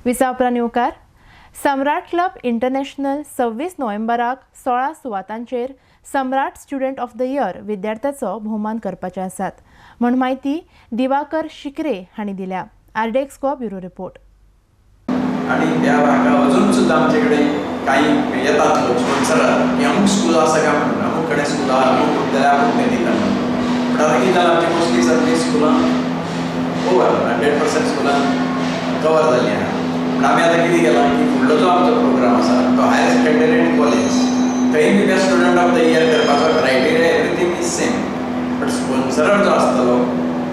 विसावपरा येवकार. सम्राट club international 26 नोव्हेंबराक 16 सुवातांचेर Samrat student of the year विद्यार्थ्याचो भोवमान करपाचे आसात म्हूण म्हायती दिवाकर शिकरे हांणी दिल्या. RDX Goa bureau report. आणि त्या हाका अजून सुद्दां आमचे कडेन कांय येतात लोक स्पॉन्सरां की अमूक स्कूल आसा काय म्हणून, अमूक कडेन स्कुलां अमूक जाल्यार आपूण तें दिता म्हणून. बट आतां कितें जालां, आमची मोस्टली सगळीं स्कुलां ओवर 100% स्कुलां कवर जाल्लीं आहा. पूण आमी आतां कितें केलां की फुडलो जो आमचो प्रोग्राम आसा तो हायर सेकेंडरी आनी कॉलेज, थंय बी best student of the year करपाचो criteria everything is same, but sponsorer जो आसतलो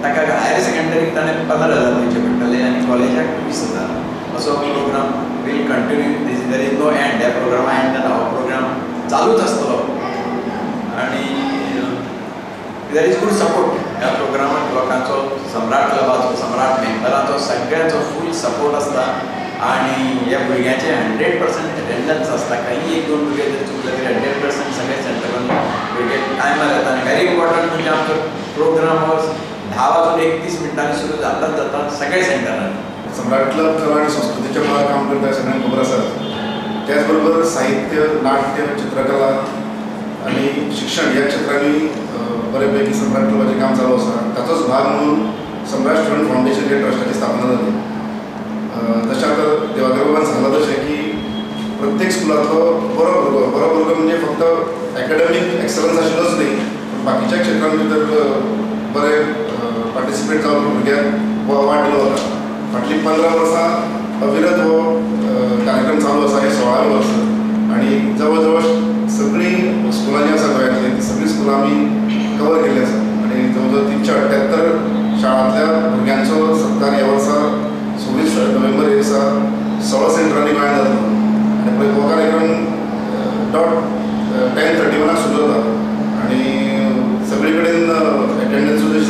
ताका हायर सेकेंडरीक ताणें 15,000 दिवचे पडटले आनी कॉलेजाक 20,000. असो program will continue. This there is no end. ह्या प्रोग्रामा एंड जाता, हो प्रोग्राम चालूच आसतलो आनी there is good support ह्या प्रोग्रामाक. लोकांचो, सम्राट क्लबाचो, सम्राट मेंबराचो, सगळ्यांचो फूल सपोर्ट आसता आनी ह्या भुरग्यांचे 100% अटेंडन्स आसता. काही एक दोन भुरगे जर चुकले तरी 100% सगळे सेंटरान भुरगे टायमार येता. आनी व्हेरी इम्पॉर्टंट म्हणजे आमचो प्रोग्राम वॉज 10 वाजून 31 मिनटांनी सुरू जाताच जाता सगळे सेंटरान. सम्राट क्लब कला आनी संस्कृतीच्या मळार काम करता, सगळ्यांक खबर आसा. त्याच बरोबर साहित्य, नाट्य, चित्रकला आनी शिक्षण ह्या क्षेत्रांनी बरे पैकी सम्राट क्लबाचें काम चालू आसा. ताचोच भाग म्हणून सम्राट स्टुडंट फावंडेशन ह्या ट्रस्टाची स्थापना जाली. तशें आतां दिवाकर बाबान सांगलां तशें की प्रत्येक स्कुलांतलो बरो भुरगो, बरो भुरगो म्हणजे फक्त एकाडेमीक एक्सलन्स आशिल्लोच न्ही, पूण बाकीच्या क्षेत्रांत भितर बरें पार्टिसिपेट जावन भुरग्यांक हो अवॉर्ड दिलो वता. फाटलीं 15 वर्सां अविरत हो कार्यक्रम चालू आसा. हें 16वें वर्स आनी जवळ जवळ सगळीं स्कुलां जीं आसा गोंयांतलीं, तीं सगळीं स्कुलां आमी कवर केल्लीं आसा आनी जवळ जवळ 378 शाळांतल्या भुरग्यांचो सत्कार ह्या वर्सा 26 नोव्हेंबर ह्या दिसा 16 सेंटरांनी गोंयांत जातलो. आनी पळय, हो कार्यक्रम डॉट 10:31 सुरू जाता आनी सगळी कडेन एटेंडन्सूय तशी.